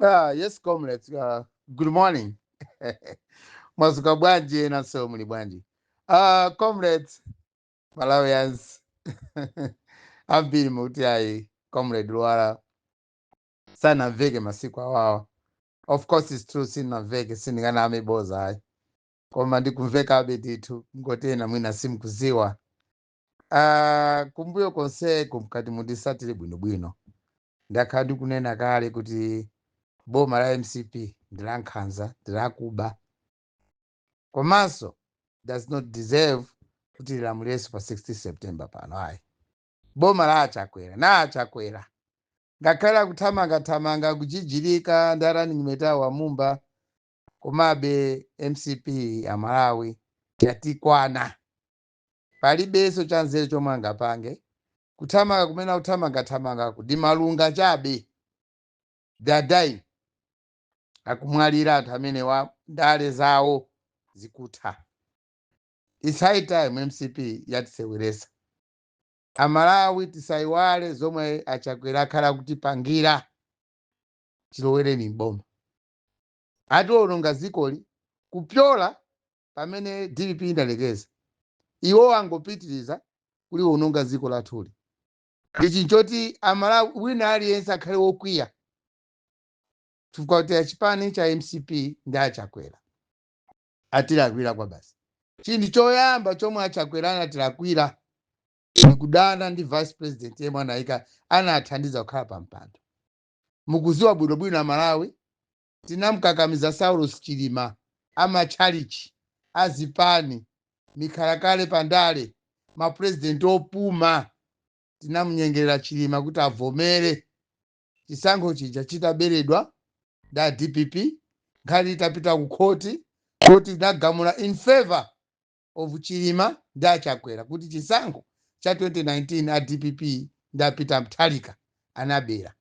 Yes, comrades. Good morning. Mwadzuka bwanji naso muli bwanji. Comrades, Malawians. Ambiri mukuti ayi, Comrade Lwara sanamveke masiku awawa. Of course it's true, sinamveke, sindinganame boza ayi. Koma ndikumvekabe ndithu, ngotena mwina simkuziwa. Kumbuyo konseku mkati mundisatire bwinobwino. Ndakhala ndikunena kale kuti boma la MCP ndilankhanza, ndilakuba, komanso does not deserve kuti lilamulirenso pa 16 September pano ayi. Boma la Achakwera na Achakwera, ngakhale akuthamangathamanga kuchijirika ndi running mate awo amumba, komabe MCP ya Malawi yatikwana. Palibenso chanzeru chomwe angapange. Kuthamanga kumene akuthamangathamanga ndi malunga chabe. They are dying, akumwalira anthu amene wa ndale zawo zikutha. It's high time. MCP yatiseweresa Amalawi. Tisayiwale zomwe Achakwera akhala kutipangira chilowereni mboma. Atiwononga zikoli kupyola pamene DPP inalekeza. Iwo angopitiriza kuliwononga dziko lathuli. Ichi nchoti Amalawi wina aliyense akhale wokwiya, chifukwa kuti achipani cha MCP ndi Achakwera atilakwira kwa basi. Chinthu choyamba chomwe Achakwera anatilakwira ndikudana ndi vice president yemwe anayika, anathandiza kukhala pa mpando. Mukuziwa bwinobwino Amalawi, tinamkakamiza Saulos Chilima, amatchalichi, azipani, mikhalakale pandale, mapurezidenti opuma. Tinamunyengerera Chilima kuti avomere chisankho chija chitaberedwa da DPP. Nkhani itapita ku khoti, khoti inagamula in favor of Chilima ndi Achakwera kuti chisankho cha 2019 a DPP ndi a Peter Mutharika anabera.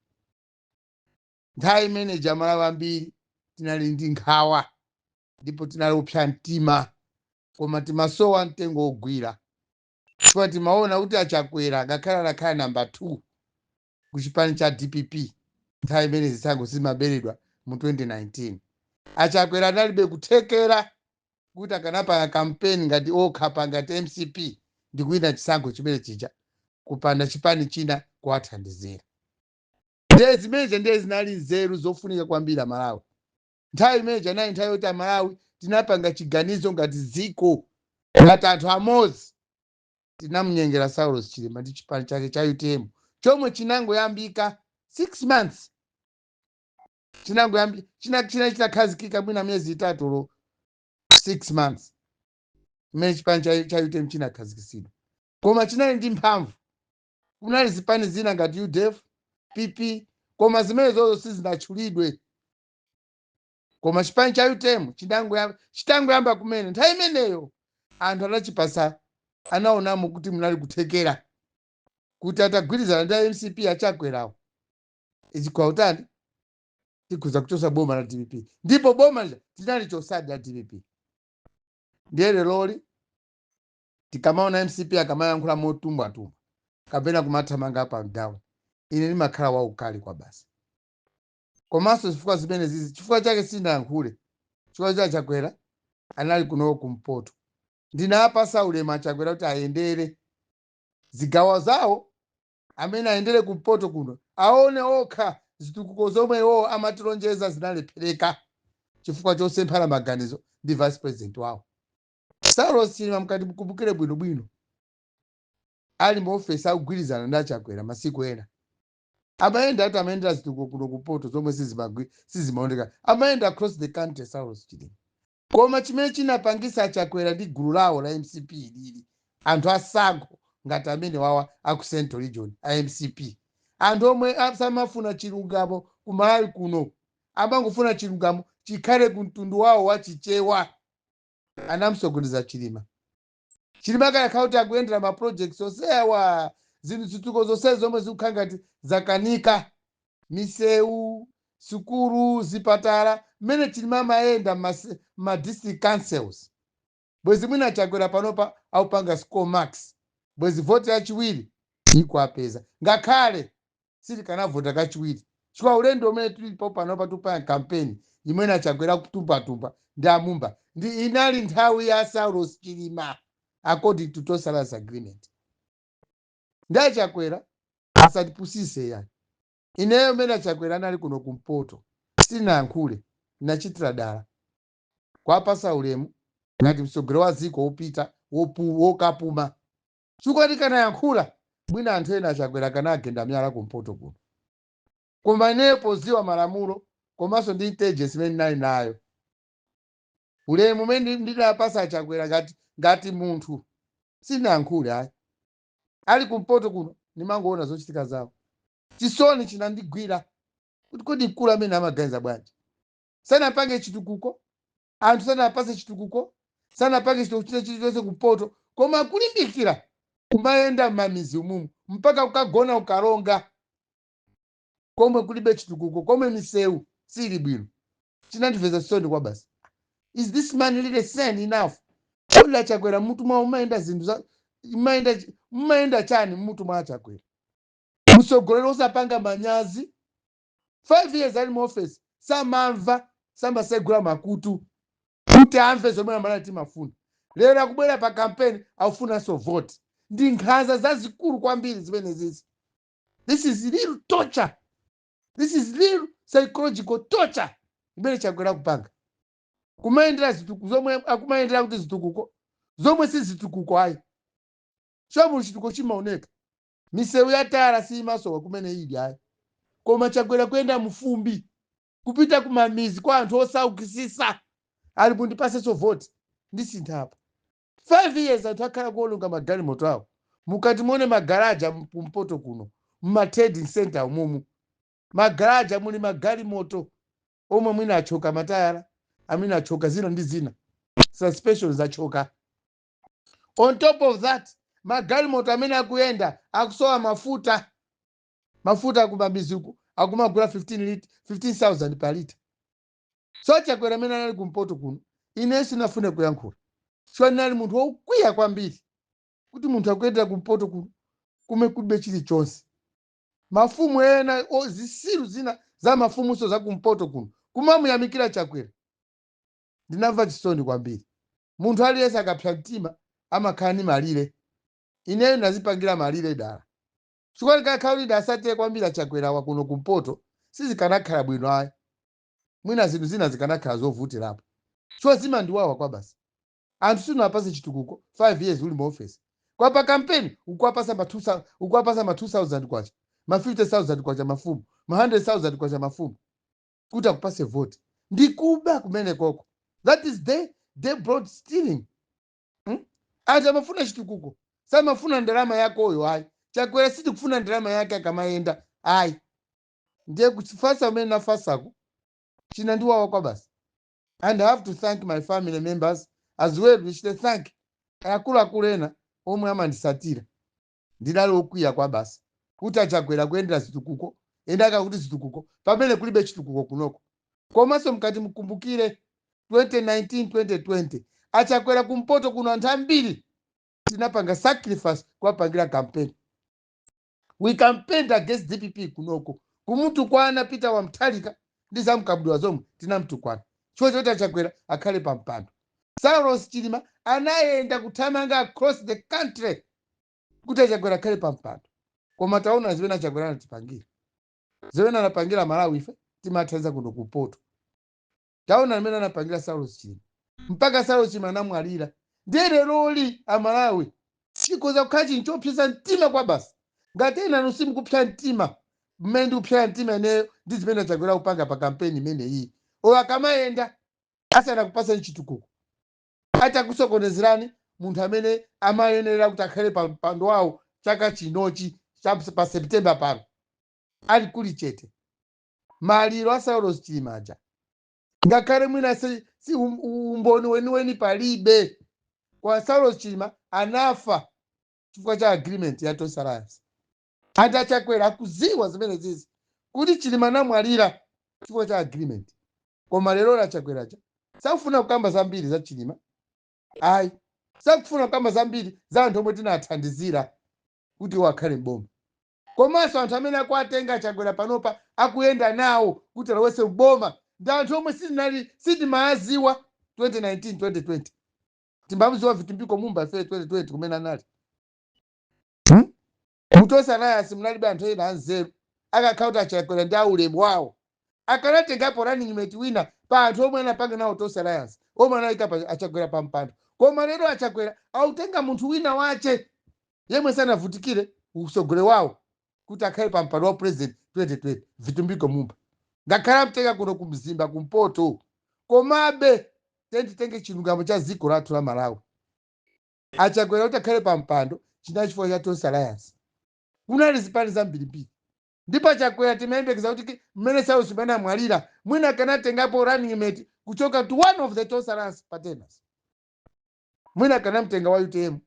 Nthawi imene Amalawi ambiri tinali ndi nkhawa ndipo tinali kupsa mtima, koma timasowa mtengo wogwira, chifukwa timaona kuti Achakwera ngakhale anakhala namba 2 ku chipani cha DPP nthawi imene zisankho zimaberedwa mu 2019, Achakwera analibe kuthekera kuti akanapanga kampeni ngati okha ngati MCP ndi kuwina chisankho chimene chija kupanda chipani china kuwathandizira. Ndiye zimenezo ndiye zinali nzeru zofunika kwambiri Amalawi. Nthawi imeneyi anali nthawi yoti Amalawi tinapanga chiganizo ngati dziko, ngati anthu amodzi. Tinamunyengera Saulos Chilima ndi chipani chake cha UTM chomwe chinangoyambika 6 months, chinangoyambi china chitakhazikika mwina miyezi 3 lo 6 months imene chipani cha UTM chinakhazikitsidwa, koma chinali ndi mphamvu. Kunali zipani zina ngati UDF, PP, koma zimene zozo sizinatchulidwe. Koma chipani cha UTM chitangoyamba kumene nthawi imeneyo, anthu anachipasa, anaonamo kuti munali kuthekera kuti atagwirizana ndi MCP, Achakwerawo, izikwautani tikhuza kuchosa boma la DPP. Ndipo boma lija tinali chosadi la DPP. Ndiye leroli tikamaona MCP akamayankhula motumbwatumbwa kapena kumathamanga up and down, ine ndimakhala waukali kwa basi. Komanso zifukwa zimene zizi, chifukwa chake sindinayankhule, chifukwa cha Chakwera anali kunoko kumpoto. Ndinapasa ulemu Achakwera kuti ayendere zigawo zawo, amene ayendere kumpoto kuno, aone okha zitukuko zomwe iwowo amatilonjeza zinalephereka chifukwa chosemphana maganizo ndi vice president wawo Saulos Chilima. Mkati mkumbukire bwinobwino, ali mu ofesi akugwirizana ndi Achakwera, masiku ena amayenda ati amayendera zitukuko kuno kumpoto zomwe sizimaoneka. Amayenda across the country Saulos Chilima. Koma chimene chinapangisa Achakwera ndi gulu lawo la MCP lili anthu asankho ngati amene wawa aku Central Region a MCP, anthu omwe samafuna chilungamo ku Malawi kuno, amangofuna chilungamo chikhale ku mtundu wawo wachichewa, anamsokoneza Chilima. Chilima akayakhala kuti akuyendera ma projects onsewa, zinthu zitukuko zonse zomwe zikukhala ngati zakanika, misewu, sukulu, zipatala, mmene Chilima amayenda ma district councils, bwezi mwina Chakwera panopa aupanga score max, bwezi voti yachiwiri ikuapeza, ngakhale sitikanavota kachiwiri chifukwa Chifukwa ulendo umene tilipo panopa, tupanga kampeni imene aChakwera kutumbwatumba ndi amumba, ndi inali nthawi ya Saulos Chilima according to Tonse Alliance agreement. Ndi aChakwera asatipusise yani. Ineyo mene aChakwera anali kuno kumpoto sinayankhule, nachitira dala kwapasa ulemu ngati mtsogoleri wa dziko wopita wokapuma, chifukwa tikanayankhula mwina anthu ena aChakwera kanagenda miyala kumpoto kuno. Koma ineyo poziwa malamulo komanso ndi intelligence imene ndinali nayo, ulemu umene ndinapasa aChakwera ngati munthu, sinayankhule ayi. Ali kumpoto kuno ndimangoona zochitika zawo, chisoni chinandigwira kuti kodi mkulu amene amaganiza bwanji? Sanapange chitukuko, anthu sanapase chitukuko, sanapange chitukuko china chilichonse kumpoto, koma kulimbikira kumayenda m'mamizi umumu mpaka kukagona ukalonga komwe kulibe chitukuko, komwe misewu sili bwino. Chinandimvetsa chisoni kwa basi. Is this man really sane enough? Kodi aChakwera mutu mwawo umayenda zinthu za umayenda chani mmutu mwa aChakwera? Mtsogoleri osapanga manyazi, 5 years ali mu office, samamva, samasegula makutu kuti amve zomwe amalawi timafuna. Lero akubwera pa campaign, akufunanso vote. Ndi nkhanza zazikulu kwambiri zimene zizi. This is real torture, this is real psychological torture imene Chakwera kupanga, kumayendera zitukuko zomwe akumayendera kuti zitukuko zomwe si zitukuko ayi. Chomwe chitukuko chimaoneka, misewu ya tara siyimasowa kumene ili ayi, koma Chakwera kuyenda mufumbi kupita kumamizi kwa anthu osaukisisa, ali mundipasenso voti ndisinthapo. 5 years anthu akhala kuolonga magalimoto awo. Mukati muone magaraja kumpoto kuno, muma trading center umumu, magaraja muli magalimoto omwe mwina achoka matayala, amene achoka zina ndi zina, suspension zachoka. On top of that, magalimoto amene akuyenda akusowa mafuta. Mafuta akumamiziku akumagula 15 lit 15,000 pa lita. So Chakwera amene anali kumpoto kuno, ine sinafune kuyankhula chifukwa ndinali munthu wokwiya kwambiri kuti munthu akuyendera kumpoto kuno kume kulibe chilichonse. Mafumu ena zisilu zina za mafumuso za kumpoto kuno kumamuyamikira Chakwera. Ndinamva chisoni kwambiri. Munthu aliyense akapsa mtima amakhala ndi malire. Ineyo ndazipangira malire dala, chifukwa ndikakhala kuti ndasatire kwambiri aChakwera wa kuno kumpoto sizikanakhala bwino ayi. Mwina zinthu zina zikanakhala zovutirapo, chifukwa zimandiwawa kwa basi. Anthu sinapase chitukuko, 5 years uli mu office, kwa pa campaign ukuwapasa ma 2000 kwacha, ma 50,000 kwacha mafumu, ma 100,000 kwacha mafumu kuti akupase vote. Ndikuba kumene koko. That is they brought stealing, Anthu amafuna chitukuko, samafuna ndalama yakoyo ayi. Chakwera sitikufuna ndalama yake akamayenda ayi. Ndiye kuchifasa umene nafasako chinandiwawa kwa basi. And I have to thank my family members as well. Ndichite thank akuluakulu ena omwe amandisatira. Ndinali okwiya kwa basi kuti aChakwera kuyendera zitukuko, endaka kuti zitukuko pamene kulibe chitukuko kunoko. Komanso mkati mkumbukire 2019, 2020, aChakwera kumpoto kuno anthu ambiri tinapanga sacrifice kuwapangira campaign. We campaigned against DPP kunoko, kumutukwana Peter Wamthalika ndi zamkabudwa zomwe tinamtukwana chifukwa choti aChakwera akhale pa mpando. Saulos Chilima anayenda kuthamanga across the country kuti aChakwera akhale pa mpando. Koma taona zimene aChakwera anatipangira, zimene anapangira Malawi. Ife timathandiza kuno kumpoto. Taona zimene anapangira Saulos Chilima, mpaka Saulos Chilima anamwalira. Ndiye leroli amalawi chikhoza kukhala chinthu chopsesa mtima kwa basi. Ngati ena anu simukupsa mtima mmene ndikupsera mtima ineyo ndi zimene aChakwera kupanga pa kampeni imene iyi, oyo akamayenda asanakupaseni chitukuko, atakusokonezerani munthu amene amayenera kuti akhale pa mpando wawo chaka chinochi pa September pano, ali kuli chete. Maliro a Saulos Chilima aja, ngakhale mwina si umboni weniweni palibe, kwa Saulos Chilima anafa chifukwa cha agreement ya Tonse Alliance. Anthu aChakwera akuziwa zimene zizi kuti Chilima anamwalira chifukwa cha agreement. Koma lero la Chakweracha sakufuna kukamba zambiri za Chilima ayi, sakufuna kukamba zambiri za anthu omwe tinathandizira kuti wakhale mboma. Komanso anthu amene akuatenga Chakwera panopa, akuyenda nawo kuti alowese boma, ndi anthu omwe sitinali sitimaziwa 2019, 2020. Timbamuziwa Vitumbiko Mumba ife 2020 kumene anali, Mu Tonse Alliance munalibe anthu ena anzeru. Akakhala kuti aChakwera ndi aulemu wawo, akanatengapo running mate wina pa anthu omwe anapanga nawo Tonse Alliance, omwe anayika pa aChakwera pa mpando. Koma lero aChakwera autenga munthu wina wache yemwe sanavutikire usogole wawo kuti akhale pa mpando wa president 2020, Vitumbiko Mumba. Ngakhale amtenga kuno kumzimba kumpoto, komabe titenge chilungamo cha dziko lathu la Malawi. Achakwera kuti akhale pa mpando chinali chifukwa cha Tonse Alliance. Kunali zipani zambirimbiri, ndipo Achakwera timayembekeza kuti mmene Saulos imene amwalira, mwina akanatengapo running mate kuchoka to one of the Tonse Alliance partners, mwina akanamtenga wa UTM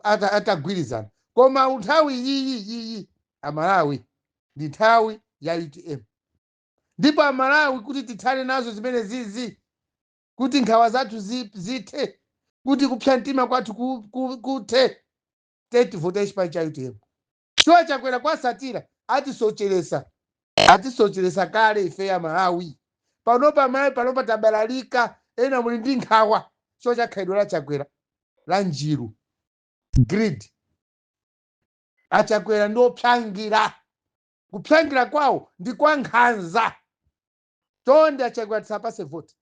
atagwirizana. Koma nthawi iyi iyi, Amalawi, ndi nthawi ya UTM. Ndipo Amalawi, kuti tithane nazo zimene zizi, kuti nkhawa zathu zithe, kuti kupsa mtima kwathu kuthe, tetivote chipani cha UTM. Chiwa Chakwera kwasatira atisocheresa, atisocheresa kale ife ya Malawi. Panopa Malawi panopa tabalalika, ena muli ndi nkhawa cho cha khalidwe la Chakwera la njiru, greed. Achakwera ndi opyangira, kupyangira kwawo ndi kwa nkhanza. Chonde, Achakwera tisapase voti.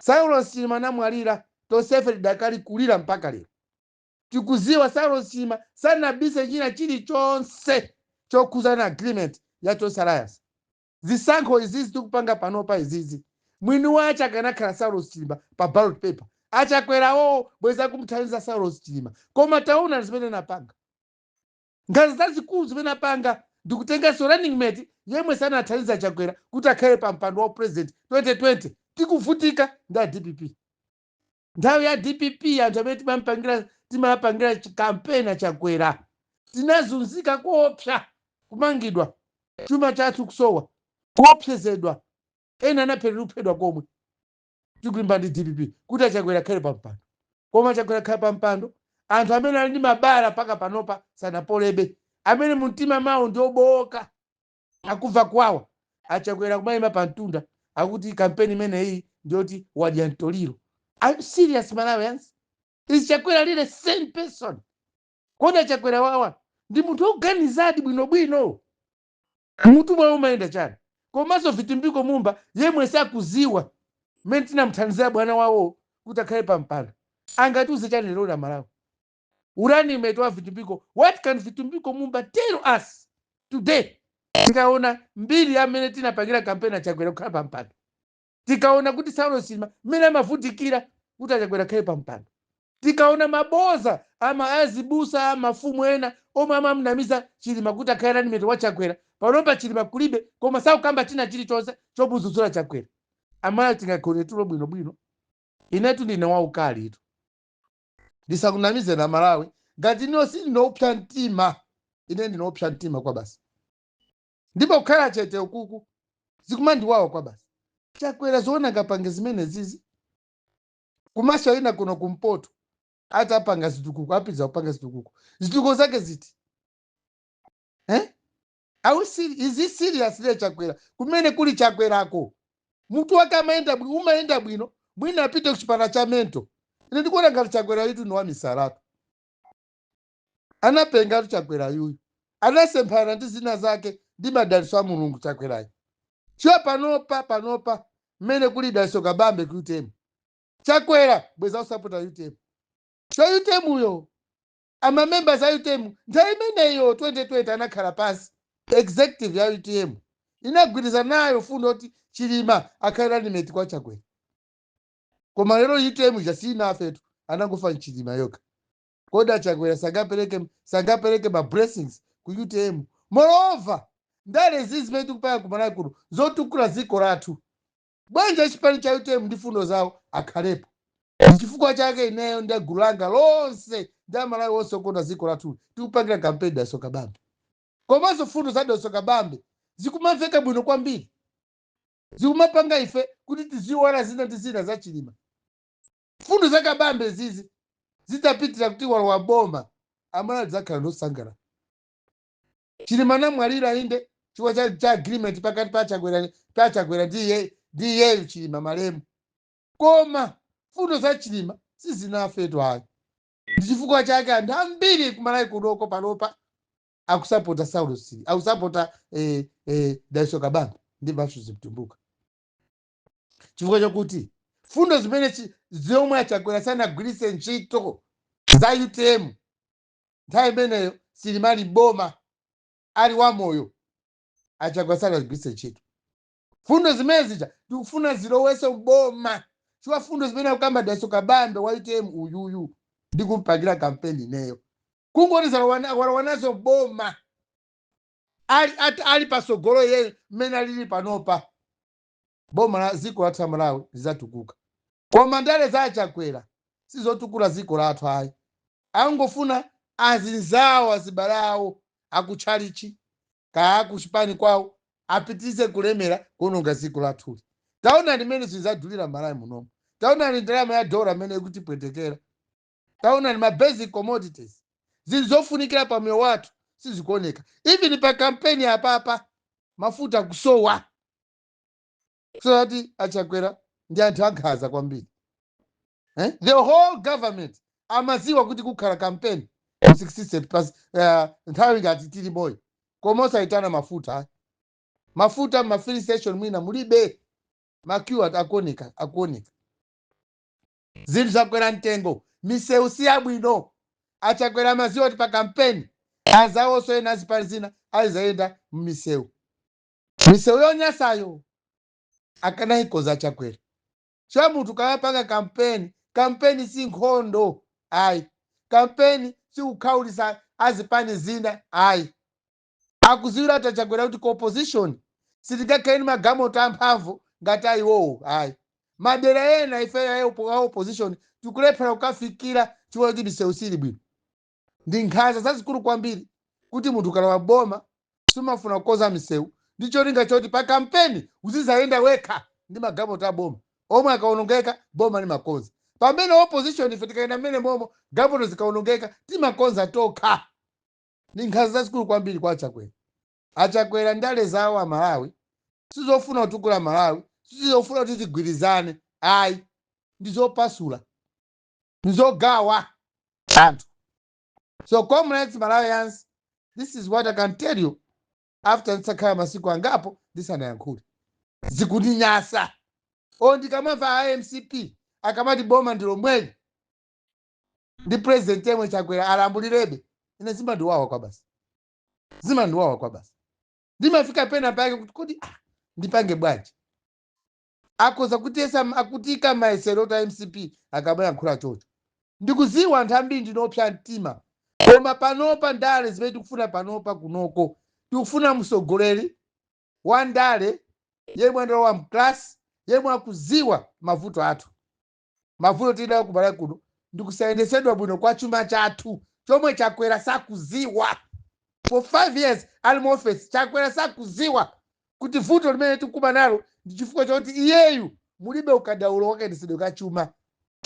Saulos Chilima anamwalira, tonsefe tidakali kulira mpaka lero. Tikuziwa Saulos Chilima sanabise china chilichonse chokhuzana agreement ya Tonse Alliance. Zisankho izizi tikupanga panopa izizi, mwini wache akanakhala Saulos Chilima pa ballot paper, Achakwerawo bweza kumuthandiza Saulos Chilima. Koma taona zimene anapanga, nkhanza zazikulu zimene apanga, ndikutenganso running mate yemwe sanathandiza Chakwera kuti akhale pa mpando wa president 2020. Tikuvutika ndi a DPP. Nthawi ya DPP, anthu amene timapangira kampeni Achakwera tinazunzika koopsa, kumangidwa, chuma chathu kusowa, kuopsezedwa, ena anaphedwa, kuphedwa komwe, tikulimba ndi DPP kuti Achakwera akhale pa mpando. Koma Achakwera akhale pa mpando, anthu amene ali ndi mabala paka panopa sanapolebe, amene mumtima mawo ndi obowoka, akumva kwawa. Achakwera kumayima pa mtunda akuti kampeni imeneyi ndiyoti wadya mtoliro. Are you serious, Malawians? Is Chakwera really sane person? Kodi Achakwera wawa ndi munthu woganizadi bwinobwino? Mutu mwawo umayenda chani? Komanso Vitumbiko Mumba yemwe sakuziwa mmene tinamuthandizira bwana wawo kuti akhale pa mpando, angatiuze chani lero la Malawi? Running mate wa Vitumbiko, what can Vitumbiko Mumba tell us today? Tikaona mbiri amene tinapangira kampeni Achakwera kukhala pa mpando, tikaona kuti Saulos Chilima mmene amavutikira kuti Achakwera akhale pa mpando, tikaona maboza ama azibusa, mafumu ena omwe amamnamiza Chilima kuti akhale running mate wa Chakwera, panopa Chilima kulibe, koma sakukamba china chilichonse chomudzudzula Chakwera. Amalawi, tingagone tulo bwinobwino? Inetu ndine waukali itu, ndisakunamize na Malawi. Ngati ino sindinopsa mtima, ine ndinopsa mtima kwa basi, ndipo kukhala chete ukuku zikumandiwawa kwa basi. Chakwera zoona ngapange zimene zizi? Kumaso ina kuno kumpoto atapanga zitukuko, apidza kupanga zitukuko, zitukuko zake ziti, eh? Are we is he serious le Chakwera? Kumene kuli Chakwerako, mutu wake amaenda umayenda bwino? Mwina apite kuchipatala cha mental. Ine ndikuona ngati Chakwera yutu ni wamisalatu, anapengatu. Chakwera yuyu anasemphana ndi zina zake ndi madaliso a Mulungu. Chakwerayo chiwa panopa, panopa mmene kuli Daliso Kabambe ku UTM, Chakwera bweza usapota UTM. Cho UTM uyo, amamembers a UTM nthawi imeneyo 2020 anakhala pansi, executive ya UTM inagwirizana nayo fundo kuti Chilima akhale running mate kwa Chakwera. Koma lero UTM ija sinafetu, anangofa nChilima yokha. Kodi Achakwera sangapereke ma blessings ku UTM? Moreover, ndale zizi zimene tikupanga kumalawi kuno zotukula dziko lathu, bwanji chipani cha UTM ndi fundo zawo akhalepo? Chifukwa chake ineyo ndi gulu langa lonse ndi Amalawi onse okonda dziko lathu tikupangira kampeni Daliso Kabambe. Komanso fundo za Daliso Kabambe zikumamveka bwino kwambiri, zikumapanga ife kuti tiziwala zina ndi zina za Chilima. Fundo za Kabambe zizi zitapitira kuti walowa boma, Amalawi tidzakhala ndosangalala. Chilima namwalira inde chifukwa cha agreement pakati pa Chakwera ndi iyeyo Chilima malemu, koma fundo za Chilima sizinafetu ayi. Ndi chifukwa chake anthu ambiri kuMalawi kunoko panopa akusapota Saulos, akusapota Dalitso Kabambe ndi Matthews Mtumbuka, chifukwa chokuti fundo zimene zomwe aChakwera sanagwiritse ntchito za UTM nthawi imeneyo silimali boma ali wamoyo, aChakwera sanagwiritse ntchito fundo zimene zija. Tikufuna zilowese boma, chifukwa fundo zimene akukamba Dalitso Kabambe wa UTM uyuyu ndi kumpangira kampeni ineyo, kungoti walowa nazo boma ali pasogolo iyeyo mmene alili panopa, boma la dziko lathu la Malawi lizatukuka. Koma ndale za aChakwera sizotukula dziko lathu ayi. Angofuna azinzawo, azibale awo akutchalichi kaya akuchipani kwawo apitirize kulemera, kuononga dziko lathuli. Taonani mmene zizadulira Malawi munomu, taonani ndalama ya dola mmene ikutipwetekera, taonani ma basic commodities, zinthu zofunikira pa moyo wathu sizikuoneka. Even pa kampeni apapa mafuta kusowa. So ati aChakwera ndi anthu ankhanza kwambiri, eh? The whole government amaziwa kuti kukhala campaign 16 September, nthawi ngati tili moyo, koma osayitana mafuta. Mafuta ma filling station mwina mulibe, ma queue akuoneka akuoneka. Zinthu zakwera mtengo, misewu si yabwino. AChakwera amaziwa kuti pa kampeni azawonso ena azipani zina azayenda mmisewu, misewu yonyasayo akanayikoza aChakwera. Cha munthu kamapanga kampeni, kampeni si nkhondo ayi, kampeni si kukhawulitsa azipani zina ayi. Akuziwira ati aChakwera kuti ku opposition sitingakhale ndi magalimoto amphamvu ngati ayiwowo ayi. Madera ena ife a opposition tikulephera kukafikira chifukwa kuti misewu sili bwino. Ndi nkhanza zazikulu kwambiri kuti munthu ukalowa boma sumafuna kukonza misewu ndi cholinga choti pa kampeni uzizayenda wekha ndi magalimoto a boma omwe akaonongeka boma limakonza, pamene opposition ife tikayenda mmene momo galimoto zikaonongeka timakonza tokha. Ndi nkhanza zazikulu kwambiri kwa aChakwera. AChakwera ndale zawo Amalawi sizofuna kutukula Malawi, sizofuna kuti tigwirizane ayi, ndi zopasula, ndi zogawa anthu. So comrades, Malawians, this is what I can tell you after ndisakhala masiku angapo ndisanayankhule. Zikutinyasa o ndikamamva a MCP akamati boma ndi lomweli ndi president yemwe Chakwera alambulirebe, ine zimandiwawa kwa basi, zimandiwawa kwa basi. Ndimafika pena pake kuti kodi ndipange bwanji? Akhoza kutiyesa, akutika mayesero oti MCP akamayankhula chocho. Ndikuziwa anthu ambiri ndinopsa mtima, koma panopa ndale zimene tikufuna panopa kunoko, tikufuna mtsogoleri wa ndale yemwe andalowa mklasi, yemwe akuziwa mavuto athu. Mavuto tili kuMalawi kuno ndikusayendesedwa bwino kwa chuma chathu chomwe Chakwera sakuziwa. For 5 years ali mu office, Chakwera sakuziwa kuti vuto limene tikukumana nalo ndi chifukwa chakuti iyeyu mulibe ukadaulo wakayendesedwe ka chuma,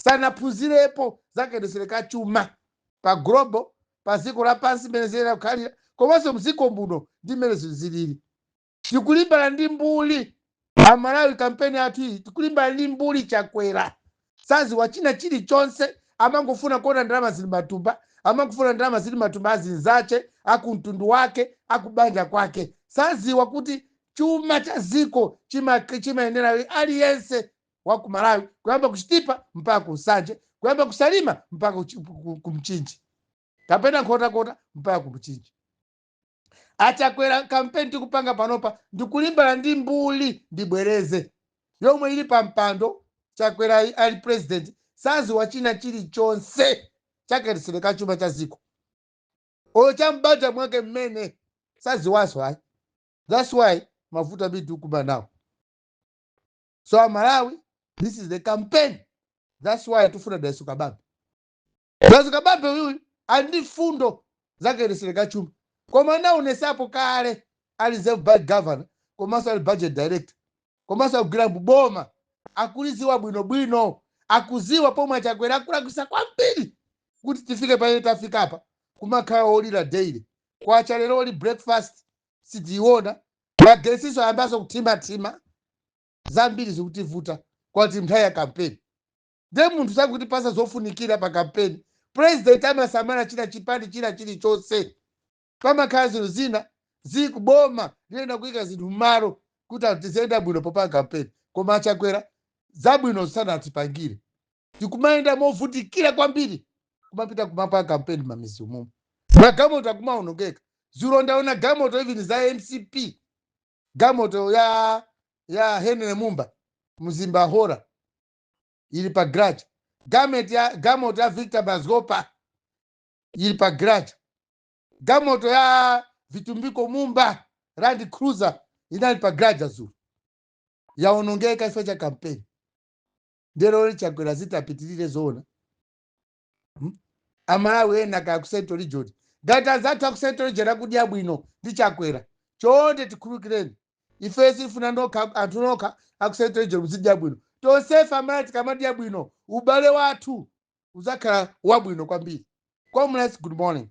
sanaphunzirepo zakayendetsedwe ka chuma pa global, pa dziko lapansi mmene ziyenera kukhalira, komanso mdziko muno ndi mmene zinthu zilili. Tikulimbana ndi mbuli Amalawi. Kampeni athu iyi tikulimbana ndi mbuli Chakwera, saziwa china chilichonse, amangofuna kuona ndalama zili matumba, amangofuna ndalama zili matumba azinzache, akumtundu wake, akubanja kwake. Saziwa kuti chuma cha ziko chimayenera aliyense wa ku Malawi, kuyamba kuChitipa mpaka kuNsanje, kuyamba kuSalima mpaka kuMchinji, kapena Nkhotakota mpaka kuMchinji. Achakwera, kampeni tikupanga panopa ndikulimbana ndi mbuli, ndibwereze, yomwe ili pa mpando. Chakwera ali president saziwa china chilichonse chakayendetsedwe ka chuma cha ziko oyo cha mbanja mwake mmene saziwaso ayi. That's why mavuto ambiri tikukumana nawo. So Amalawi, this is the campaign. That's why tifuna Dalitso Kabambe. Dalitso Kabambe uyuyu ali ndi fundo zakayendetsedwe ka chuma, koma anaonesapo kale ali Reserve Bank governor, komanso ali budget director, komanso akugwira mboma, akuliziwa bwinobwino, akuziwa pomwe Achakwera akulakwisa kwambiri kuti tifike pamene tafikapa, kumakhala olira daily. Kwacha leroli breakfast sitiiona, magetsiso ayambanso kuthimathima, zambiri zikutivuta kwati nthawi ya kampeni. Nde munthu sakutipasa zofunikira pa kampeni. President amasamala china chipani china chilichonse. Pamakhala zinthu zina zikuboma liyenda kuyika zinthu mmalo kuti anthu tiziyenda bwino popanga kampeni, koma aChakwera zabwino sanatipangire. Tikumayenda movutikira kwambiri kumapita kumapanga kampeni mamizi umumu, magalimoto akumaonongeka. Zulo ndaona galimoto even za MCP, galimoto ya Henry Mumba Mzimba Hora ili pa garage, galimoto ya Victor Mazopa ili pa garage, galimoto ya Vitumbiko Mumba Land Cruiser inali pa garage zulo, yaonongeka chifukwa cha kampeni. Ndero Chakwera zitapitirire zoona, Amalawi ena kaya ku Central Region, ngati anzathu aku Central Region akudya bwino ndi Chakwera, chonde tikhululukireni. Ife sifuna nokha anthu nokha aku Central Region muzidya bwino. Tonsefe Amalawi tikamadya bwino, ubale wathu uzakhala wabwino kwambiri. Comrades, good morning.